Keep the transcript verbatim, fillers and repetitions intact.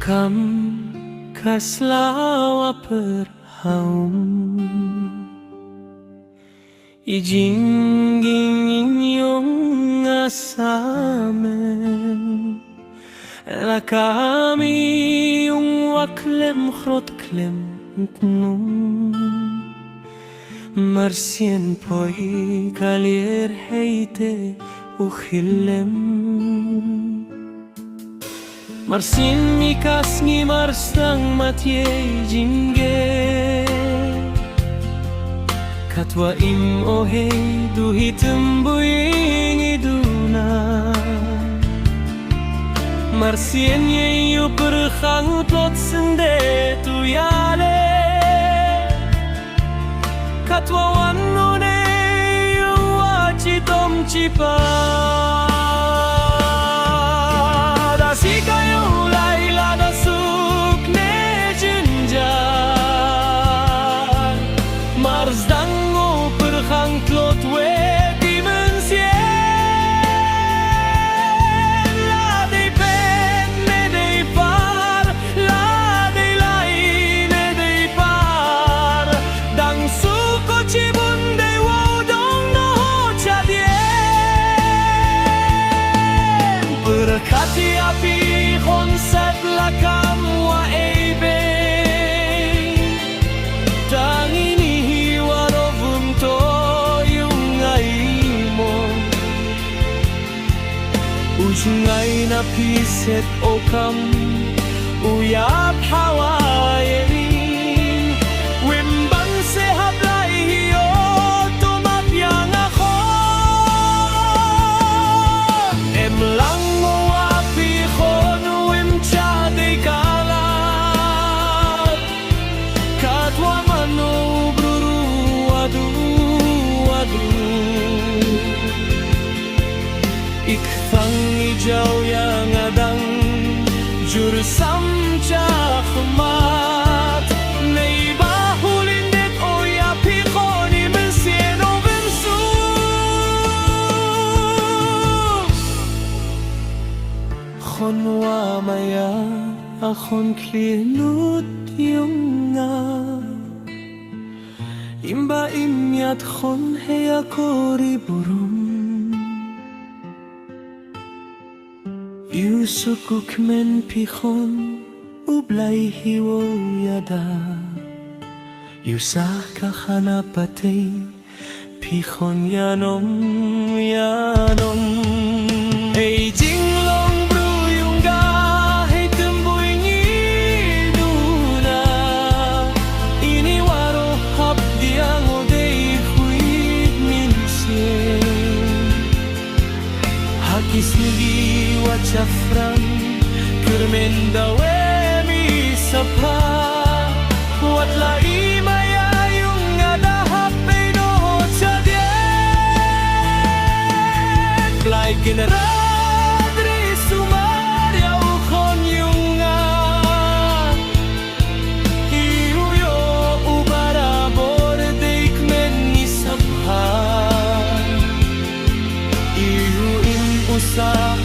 Kam ka slawa pyrhaum. I jinging ing yong nga samen. La kami ung wa klem khrot klem tnum. Marsien poi ka lier heite u khilem. Marsien mi ka sngi marsang mat yei jingge. Katwa im o hei du hi tymbu ing i duna. Marsien yei u pyrkhang tlot synde tu yale. Katwa wan nune yu wa chitom chipa. Da sika yu lai la da suk ne jinjar. Mar sdang u pyrkhang tlot we di mynsiem. La dei pet ne dei par, la dei lai ne dei par. Dang suk o chibun dei wow dong noh chadien. Pyrkhat ïa phi khon sat la kam wa ei bei. Tang ini hi wa ro vun to yu ngai mo. U jngai na phi set o kam u yap hawa eri. Wim ban se hap lai hi o to map yang a khon. Em lang o wa phi khon wim cha dei kalat. Katwa mano bruru wadu wadu. Ik thang i jaw ya nga dang jur sam cha khmat. Nei ba hulin det o ya phi khon i mynsiem o vim su. Khon wa maya a khon khli lut yung nga. Im ba im yat khon hei a kori burum. Yu suk u kmen phi khon u Blai hi wow yada. Yu sah ka khana patei. Phi khon yanom yanom. Ei jinglong bru yung ga hei tymbu ing i duna. Ini wa ro hap diang o dei khwit mynsiem. Ha ki sngi wa chafrang kyrmen da we mi sapha. Wat la i maya yung nga da hap pei noh chadien. Blai kin rad ri sumar ya u khon yung nga. Ihu yo u barabor dei kmen i sapha. Ihu im u sah